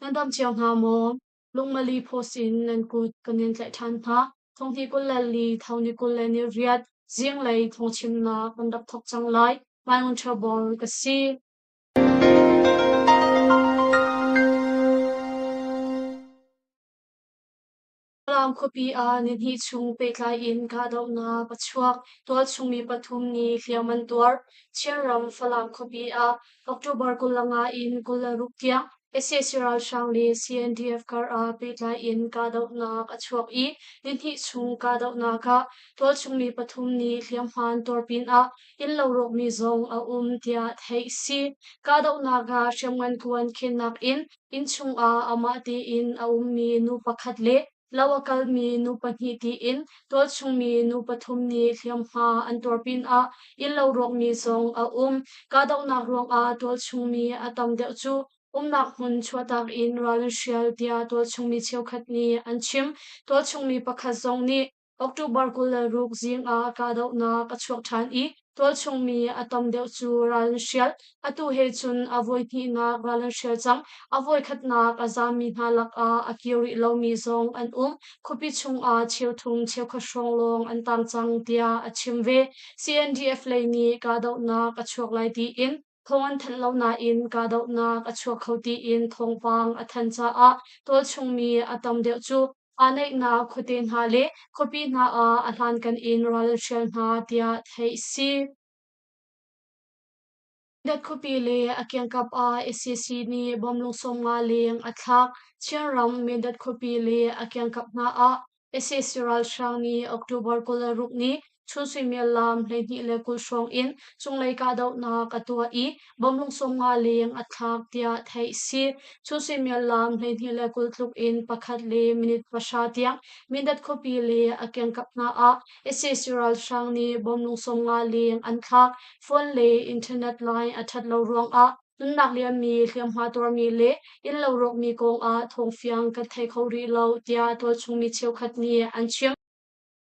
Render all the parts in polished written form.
Nan dam cio hna maw? Lungmali post in nan kut kan in tlaih ṭhan hna. Thonghni 24, thoni 28, zinglei thawngchimnak kan rak thawk cang lai. Mai Trouble ka si. Falam khuapi ah nihnih chung pehtlai in kahdohnak a chuak. Tualchung mi pathum nih hliam an tuar. Chinram Falam khuapi ah October 25 in 26 tiang sac ralhrang le CNDF kar ah pehtlai in kahdohnak a chuak i nihnih chung kahdohnak ah tualchung mi pathum nih hliamhma an tuar pinah innlo rawkmi zong a um tiah theih a si. Kahdohnak ah hriamngan kuan khennak in Innchung ah amah tein a ummi nu pakhat le lo a kalmi nu pahnih tiin tualchungmi nu pathum nih hliamhma an tuar pinah innlo rawkmi zong a um. Kahdohnak ruangah tualchungmi a tam deuh cu umnak hmun chuahtak in ral an hrial tiah tualchungmi cheukhat nih an chim. Tualchungmi pakhat zong nih October 26 zing ah kahdohnak a chuak ṭhan i tualchungmi a tam deuh cu ral an hrial. Atu he cun a voihnihnak ral an hrial cang. A voikhatnak a zaammi hna lakah a kir rih lomi zong an um. Khuapi chungah cheuthum cheukhat hrawng lawng an tang cang tiah a chim ve. CNDF lei nih kahdohnak a chuak lai tiin Thawng an thanh lo nain kahdohnak a chuak kho tiin thawngpang a than caah tualchungmi a tam deuh cu aa naihnak khuate hna le khuapi hna ah a hlankan in ral an hrial hna tiah theih a si. Dat khuapi le a kiangkap ah sac nih bom lung 50 leng a thlak. Chinram Mindat khuapi le a kiangkap hna ah Sac ralhrang nih October 26 ni chun suimilam 12:20 hrawng in cunglei kahdohnak a tuah i bomlung 50 leng a thlak tiah theih a si. Chun suimilam 12:20 tluk in pakhat le minute pahra tiang Mindat khuapi le a kiangkap hna ah sac ralhrang nih bomlung 50 leng an thlak. Phone le internet line a ṭhat lo ruangah Nunnak liammi, hliamhma tuarmi le innlo rawkmi kongah thawngfiang kan thei kho rih lo tiah tualchung mi cheukhat nih an chim.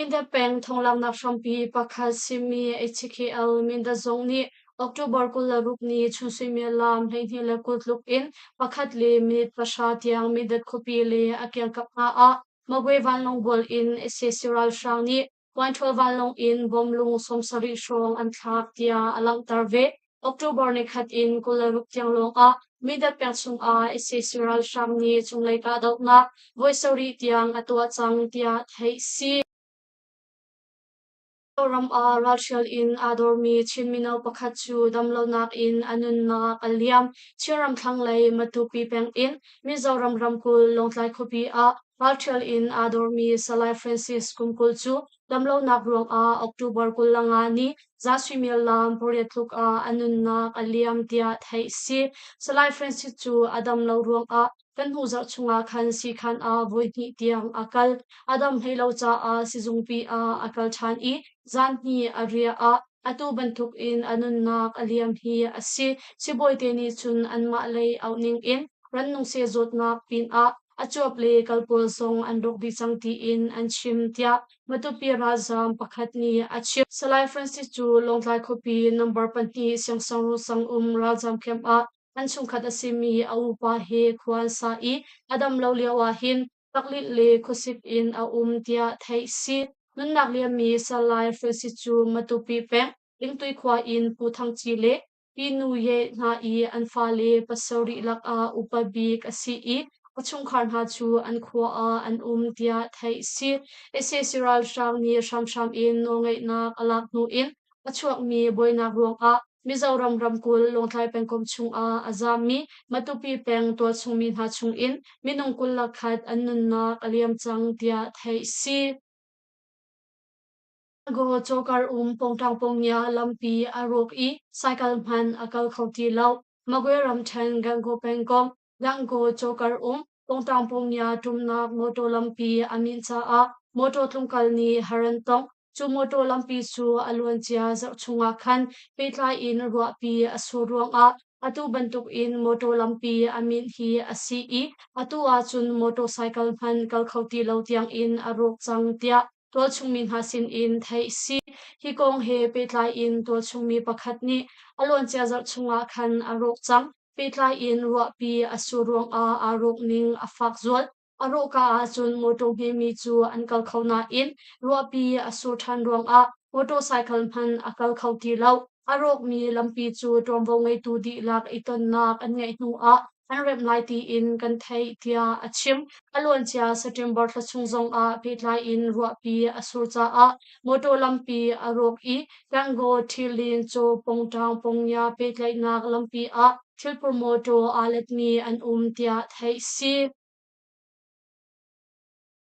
Mindat peng thonglaknak hrampi pakhat simi HKL Mindat zong nih October 26 ni chun suimilam 12:20 tluk in pakhat le minute pahra tiang Mindat khuapi le a kiangkap hna ah Magwe vanlawng bual in sac ralhrang nih Puanṭhual vanlawng in bawmlung 70 hrawng an thlak tiah a langhter ve. October nikhat in 26 tiang lawngah Mindat peng chungah sac ralhrang nih cunglei kahdohnak voi sarih tiang a tuah cang tiah theih si. Ram ah ralhrial in aa dormi Chin mino pakhat cu damlonak in a nunnak a liam. Chinram thlanglei Matupi peng in Mizoram ramkulh Lawngtlai khuapi ah Ralṭhial in aa dormi Salai Francis Kumkul cu damlonak ruangah October 25 ni za suimilam pariat tluk ah a nunnak a liam tiah theih a si. Salai Francis cu a dam lo ruangah kan hnu zarh chungah khan siikhan ah voihnih tiang a kal. A dam hlei lo caah sizungpi ah a kal ṭhan i zan hnih a riah ah atu bantuk in a nunnak a liam hi a si. Sibawite nih cun anmah lei auh ning in rannung seh zawtnak pinah a cuap le kal pawl zong an rawk dih cang tiin an chim tiah Matupi ralzaam pakhat nih a chim. Salai Francis cu Lawngtlai khuapi number pahnih Siangsangru sang um ralzaam camp ah an chungkhat a simi a upa he khua an sa i a dam lo lio ah hin taklinh le khuasik in a um tiah theih si. Nunnak liammi Salai Francis cu Matupi peng Lingtui khua in Pu Thang Ci le Pinu Ye hna i an fale pasarih lakah upa bik a si i a chungkhar hna cu an khua ah an um tiah theih a si. Sac ralhrang nih hramhram in nawlngeihnak a lak hnu in a chuakmi buainak ruangah Mizoram ramkulh Lawngtlai pengkomh chungah a zaammi Matupi peng tualchung mi hna chungin minung 21 an nunnak a liam cang tiah theih a si. Gangaw cawkar um Pawngtang Pawngya lampi a rawk i cycle hmanh a kal kho ti lo. Magwe ramṭhen Gangaw pengkomh Gangaw cawkar um Pawngtang Pawngya ṭumnak mawṭaw lampi a minh caah mawṭaw tlungkal nih har an tong. Cu mawṭaw lampi cu a luancia zarh chungah khan pehtlai in ruahpi a sur ruangah atu bantukin mawṭaw lampi a minh hi a si i atu ahcun motorcycle hmanh kal kho ti lo tiangin a rawk cang tiah tualchungmi hna sinin theih a si. Hi kong he pehtlai in tualchungmi pakhat nih a luancia zarh chungah khan a rawk cang. pehtlai in ruahpi a sur ruangah aa rawk ning a fak zual. A rawhka ahcun mawṭaw hmemi cu an kal kho nain ruahpi a sur ṭhan ruangah motorcycle hmanh a kal kho ti lo. A rawkmi lampi cu ṭuanvo ngeitu dihlak i tonnak an ngeih hnuah an remh lai tiin kan theih tiah a chim. A luancia September thla chung zongah pehtlai in ruahpi a sur caah mawṭaw lampi a rawk i Gangaw, Ṭhilin, Caw, Pongṭaung, Pongya pehtlaihnak lampi ah thilphur mawṭaw aa letmi an um tiah theih si.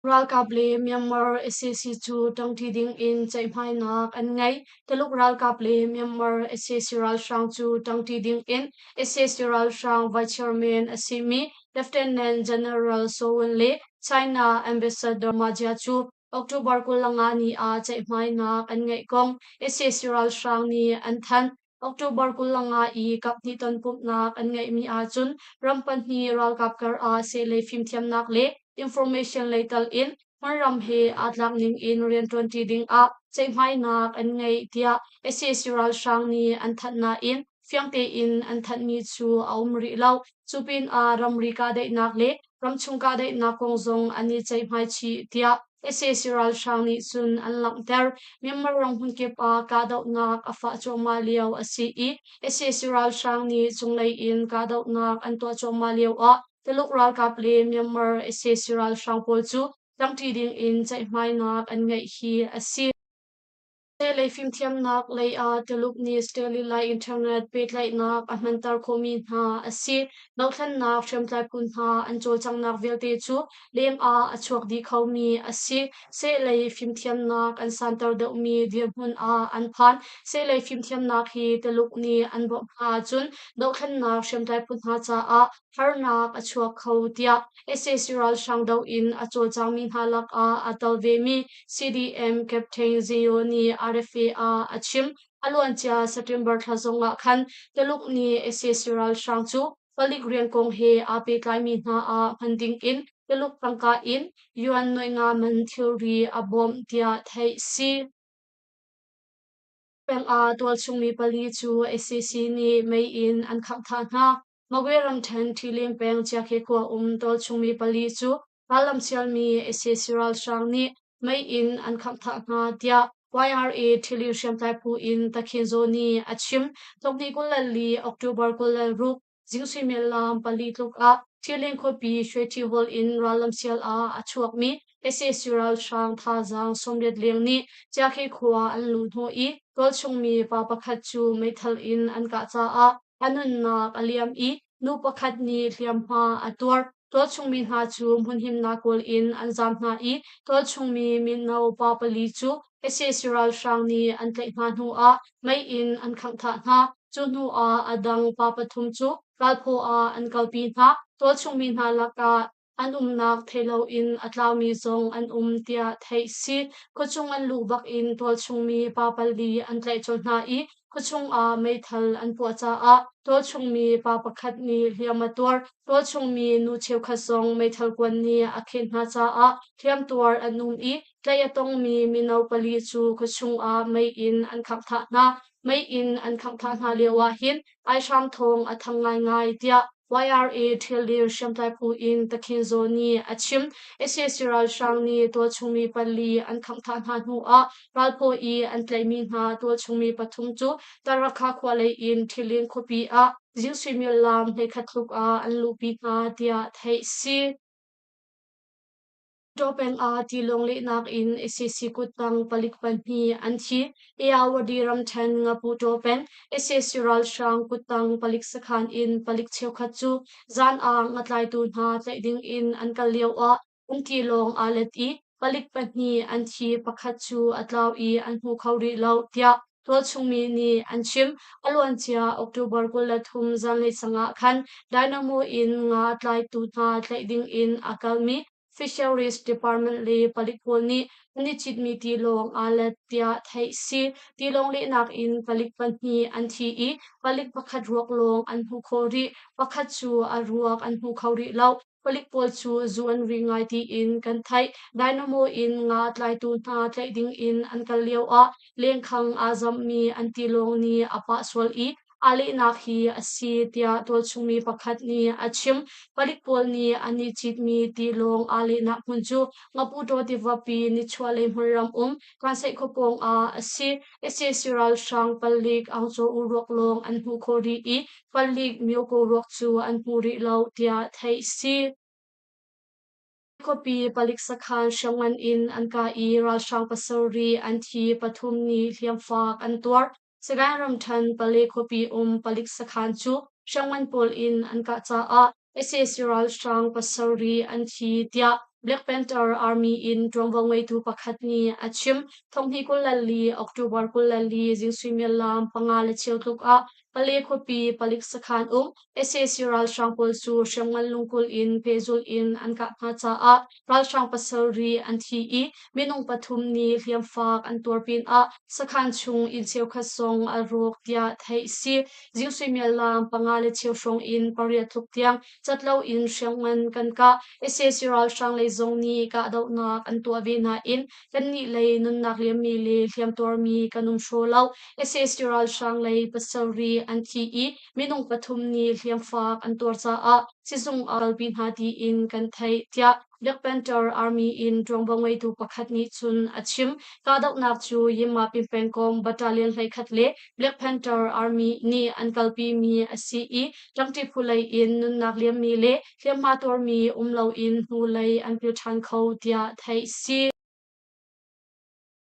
Ralkap le Myanmar sac cu ṭangṭi ding in ceihmainak an ngei. Tuluk ralkap le Myanmar sac ralhrang cu ṭangṭi ding in sac ralhrang vice chairman a simi Lieutenant General Soe Win le China Ambassador Ma Jia cu October 25 ni ah ceihmainak an ngeih kong sac ralhrang nih an thanh. October 25 i kaphnih tonpumhnak an ngeihmi ahcun ram pahnih ralkap kar ah sehlei fimthiamnak le information lei tal in hmunram he aa tlak ning in rianṭuanṭi ding ah ceihmainak an ngeih tiah sac ralhrang nih an thanh nain fiang tein an thanhmi cu a um rih lo. Cu pinah ramri kahdaihnak le ramchung kahdaihnak kong zong an i ceihmai chih tiah sac ralhrang nih cun an langhter. Myanmar ram hmunkip ah kahdohnak a fah cuahmah lio a si i sac ralhrang nih cunglei in kahdohnak an tuah cuahmah lio ah Tuluk ralkap le Myanmar sac ralhrang pawl cu tlangṭi ding in ceihmainak an ngeih hi a si. Lei fimthiamnak lei ah Tuluk nih satellite internet pehtlaihnak a hmanter khawhmi hna a si. Dothlennak hriamtlai phu hna an cawlcanghnak vialte cu leng ah a chuak dih khomi a si. Sehlei fimthiamnak an santer deuhmi dirhmun ah an phan. Sehlei fimthiamnak hi Tuluk nih an bawmh hna ahcun dothlennak hriamtlai phu hna caah harnak a chuak kho tiah sac ralhrang doh in a cawlcangmi hna lakah aa tel vemi CDM Captain Zio nih RFA ah a chim. A luancia September thla zongah khan Tuluk nih sac ralhrang cu palik rian kong he aa pehtlaimi hna ah hman ding in Tuluk tangka in yuan nuai nga man thilri a bawmh tiah theih si. Peng ah tualchungmi pali cu sac nih mei in an khangh thah hna. Magwe ramṭhen Ṭhilin peng Chiakhe khua um tualchungmi pali cu rallam sialmi sac ralhrang nih mei in an khangh thah hna tiah YRA Ṭhilin hriamtlai phu in Takhin Zaw nih a chim. Thawkni 24 October 26 zing suimilam pali tluk ah Ṭhilin khuapi Shweṭi Hall in rallam sial ah a chuakmi sac ralhrang thazaang 80 leng nih Chiakhe khua an luh hnawh i tualchungmi pa pakhat cu meithal in an kah caah a nunnak a liam i nu pakhat nih hliamhma a tuar. Tualchungmi hna cu hmunhimnak kawl in an zaam hna i tualchungmi mino pa pali cu sac ralhrang nih an tlaih hna hnuah mei in an khangh thah hna. Cu hnuah a dang pa pathum cu ralphaw ah an kalpi hna. Tualchungmi hna lakah an umnak thei loin a tlaumi zong an um tiah theih si. Khuachung an luh bak in tualchungmi pa pali an tlaih colh hna i khuachung ah meithal an puah caah tualchungmi pa pakhat nih hliam a tuar. Tualchungmi nu cheukhat zong meithal kuan nih a khen hna caah hliamtuar an um i tlaih a tongmi mino pali cu khuachung ah mei in an khangh thah hna. Mei in an khangh thah hna lio ah hin aihram thawng a thang ngaingai tiah YRA ṭhildir hriamtlai phu in Takhin Zaw nih a chim. Sac ralhrang nih tualchungmi pali an khangh thah hna hnu ah ralphaw i an tlaihmi hna tualchungmi pathum cu Tarakha khua lei in Ṭhilin khuapi ah zing suimilam 11 tluk ah an luhpi hna tiah theih si. Taw peng ah tilawng lehnak in sac kuttang palik pahnih an thi. Ayeyarwady ramṭhen Ngapu Taw peng sac ralhrang kuttang palik sakhan in palik cheukhat cu zan ah ngatlaitu hna tlaih ding in an kal lio ah an tilawng aa let i palik pahnih an thi, pakhat cu a tlau i an hmu kho rih lo tiah tualchungmi nih an chim. A luancia October 23 zanlei sang ah khan Dynamo in nga tlaitu hna tlaih ding in a kalmi Fisheries Department le palik pawl nih an i citmi tilawng aa let tiah theih si. Tilawng lehnak in palik pahnih an thi i palik pakhat ruak lawng an hmuh khawh rih. Pakhat cu a ruak an hmu kho rih lo. Palik pawl cu zu an ri ngai tiin kan theih. Dynamo in nga tlaitu hna tlaih ding in an kal lioah lengkhang aa zammi an tilawng nih a pah sual i aa lehnak hi a si tiah tualchungmi pakhat nih a chim. Palik pawl nih an i citmi tilawng aa lehnak hmun cu Ngapuṭaw tivapi nichuahlei hmunram um Kanseih khua pawng ah a si. Sac ralhrang palik Aung U ruak lawng an hmuh khawh rih i palik Myo Ko ruak cu an hmu rih lo tiah theih a si. Khuapi palik sakhan hriamngan in an kah i ralhrang pasarih an thi, pathum nih hliamfak an tuar. Sagaing ramṭhen Pale khuapi um palik sakhan cu hriamngan pawl in an kah caah sac ralhrang pasarih an thi tiah Black Panther Army in ṭuanvo ngeitu pakhat nih a chim. Thonghnih 24 October 24 zing suimilam panga le cheu tluk ah Pale khuapi palik sakhan um sac ralhrang pawl cu hriamngan lungkul in pehzulh in an kah hna caah ralhrang pasarih an thi i minung pathum nih hliamfak an tuar pinah sakhan chung inn cheukhat zong a rawk tiah theih a si. Zing suimilam panga le cheu hrawng in pariat tluk tiang cat loin hriamngan kan kah. Sac ralhrang lei zong nih kahdohnak an tuah ve nain kannih lei nunnak liammi le hliamtuarmi kan um hraw lo. Sac ralhrang lei pasarih an thi i minung pathum nih hliamfak an tuar caah sizung ah kalpi hna tiin kan theih tiah Black Panther Army in ṭuanvo ngeitu pakhat nih cun a chim. Kahdohnak cu Yinmapin pengkomh Battalion 11 le Black Panther Army nih an kalpimi a si i ṭangṭi phu lei in nunnak liammi le hliamhma tuarmi um loin hnulei an pil ṭhan kho tiah theih a si.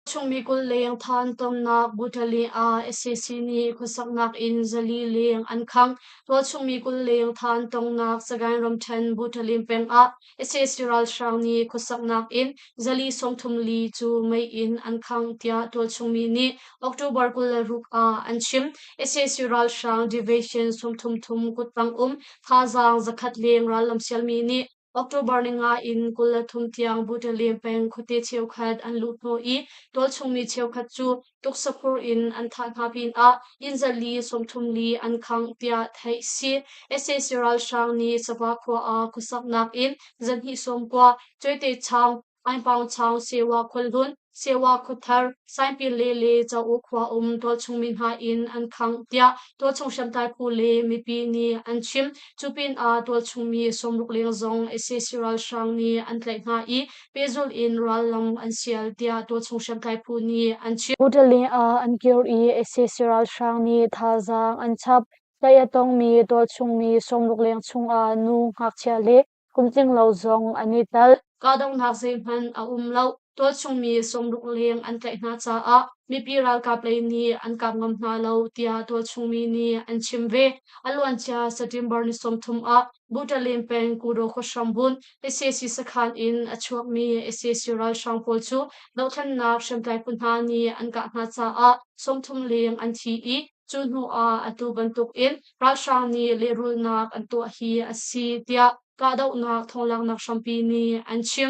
Chungmi 20 leng than tonnak Butali ah sac nih khuasaknak inn 400 leng an khangh. Tualchungmi 20 leng than tonnak Sagaing ramṭhen Butalim peng ah sac ralhrang nih khuasaknak inn 434 cu mei in an khangh tiah tualchungmi nih October 26 ah an chim. Sac ralhrang Division 33 kuttang um thazaang 100 leng rallam sialmi nih October ninga in 23 tiang Butalian peng khuate cheukhat an luh hnawh i tualchungmi cheukhat cu tuksaphur in an thah hna pinah inn 434 an khangh tiah theih si. Sac ralhrang nih Sava khua ah khuasaknak in zanhnih sawmkua Cuaite Chaung Ainpaung Chaung Sewa Khualhlun, Sewa Khuathar, Sainpile le Cauk khua um tualchung mi hna inn an khangh tiah tualchung hriamtlai phu le mipi nih an chim. Cu pinah tualchung mi 60 leng zong sac ralhrang nih an tlaih hna i pehzulh in rallam an sial tiah tualchung hriamtlai phu nih an chim. Butali ah an kir i sac ralhrang nih thazaang an chap. Tlaih a tongmi tualchung mi 60 leng chungah nu, ngakchia le Kum tling lo zong an i tel. Kahdohnak zeihmanh a um lo. Tualchungmi 60 leng an tlaih hna caah mipi ralkap lei nih an kap ngam hna lo tiah tualchungmi nih an chim ve. A luancia September ni 30 ah Butalin peng Kudaw khuahrambunh sac sakhan in a chuakmi sac ralhrang pawl cu dohthlennak hriamtlai phu hna nih an kah hna caah 30 leng an thi i Cu hnu ah atu bantuk in ralhrang nih lehrulhnak an tuah hi a si tiah kahdohnak thawnglaknak hrampi nih an chim.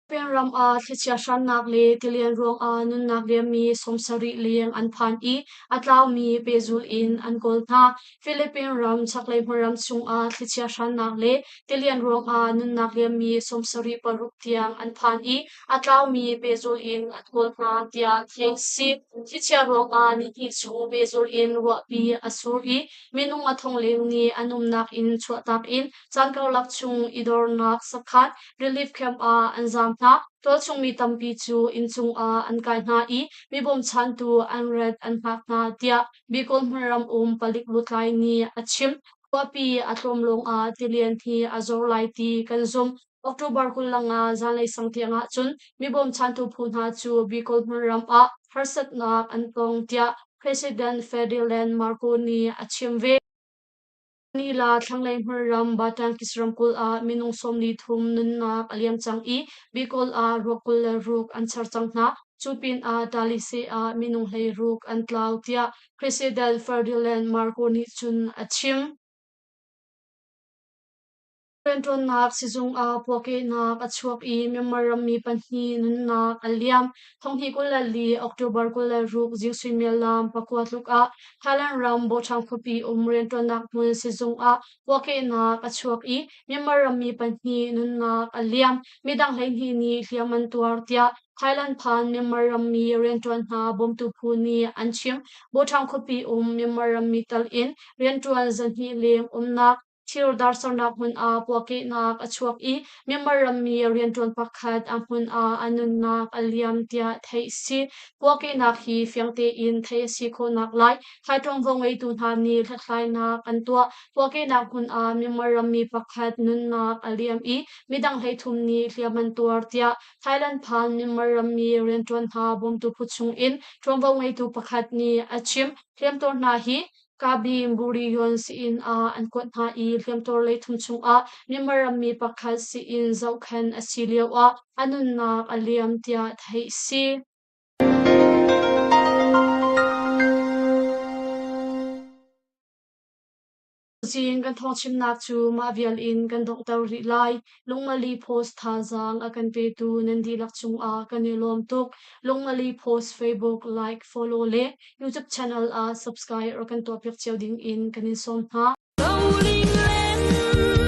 Penram ah thlichia hrannak le tilian ruangah nunnak liammi 70 leng an phan i a tlaumi pehzul in an kawl hna. Philippine ram chaklei hmunram chungah thlichia hrannak le tilian ruangah nunnak liammi 76 tiang an phan i a tlaumi pehzul in an kawl hna tiah theih a si. Thlichia ruangah nihnih chung pehzul in ruahpi a sur i minung a thong leng nih an umnak inn chuahtak in caan karlak chung i dornak sakhan relief camp ah an zaam hna. Tualchung mi tampi cu inn cungah an kai hna i mi bawmchantu an rat an hngak hna tiah Bicol hmunram um palik lutlai nih a chim. Khuapi a tlawm lawngah tilian hi a zor lai ti kan zumh. October 25 zanlei sang tiang ahcun mi bawmchantu phu hna cu Bicol hmunram ah harsatnak an tong tiah President Ferdinand Marcos nih a chim ve. Nila thlanglei hmunram Batangas ramkulh ah minung 43 nunnak a liam cang i Bicol ah ruak 26 an char cang hna. Cu pinah Talisay ah minung 16 an tlau tiah President Ferdinand Marcos nih cun a chim. Rianṭuannak sizung ah puakehnak a chuak i Myanmar rammi pahnih nunnak a liam. Thonghnih 24 October 26 zing suimilam pakua tluk ah Thailand ram Bawṭhang khuapi um rianṭuannak hmun sizung ah puakehnak a chuak i Myanmar rammi pahnih nunnak a liam. Midang 12 nih hliam an tuar tiah Thailand phan Myanmar rammi rianṭuan hna bawmtu phu nih an chim. Bawṭhang khuapi um Myanmar rammi tal in rianṭuan zahnih leng umnak Thir darsernak hmun ah puakehnak a chuak i Myanmar rammi rianṭuan pakhat a hmun ah a nunnak a liam tiah theih a si. Puakehnak hi fiang tein theih a si khawhnak lai Thai ṭuanvo ngeitu hna nih hlathlainak an tuah. Puakehnak hmun ah Myanmar rammi pakhat nunnak a liam i midang 13 nih hliam an tuar tiah Thailand phan Myanmar rammi rianṭuan hna bawmtu phu chung in ṭuanvo ngeitu pakhat nih a chim. Hliamtuar hna hi Kabi Burion sii-inn ah an kuat hna i hliamtuar leithum chungah Myanmar rammi pakhat sii-inn zohkhenh a si lioah a nunnak a liam tiah theih a si. Zing kan thawngchimnak cu mah vial in kan donghter rih lai. Lungmali Post thazaang a kan petu nan dihlak cungah kan i lawm tuk. Lungmali Post Facebook like, follow le YouTube channel ah subscribe rak kan tuahpiak cio ding in kan in sawm hna. Rolling land.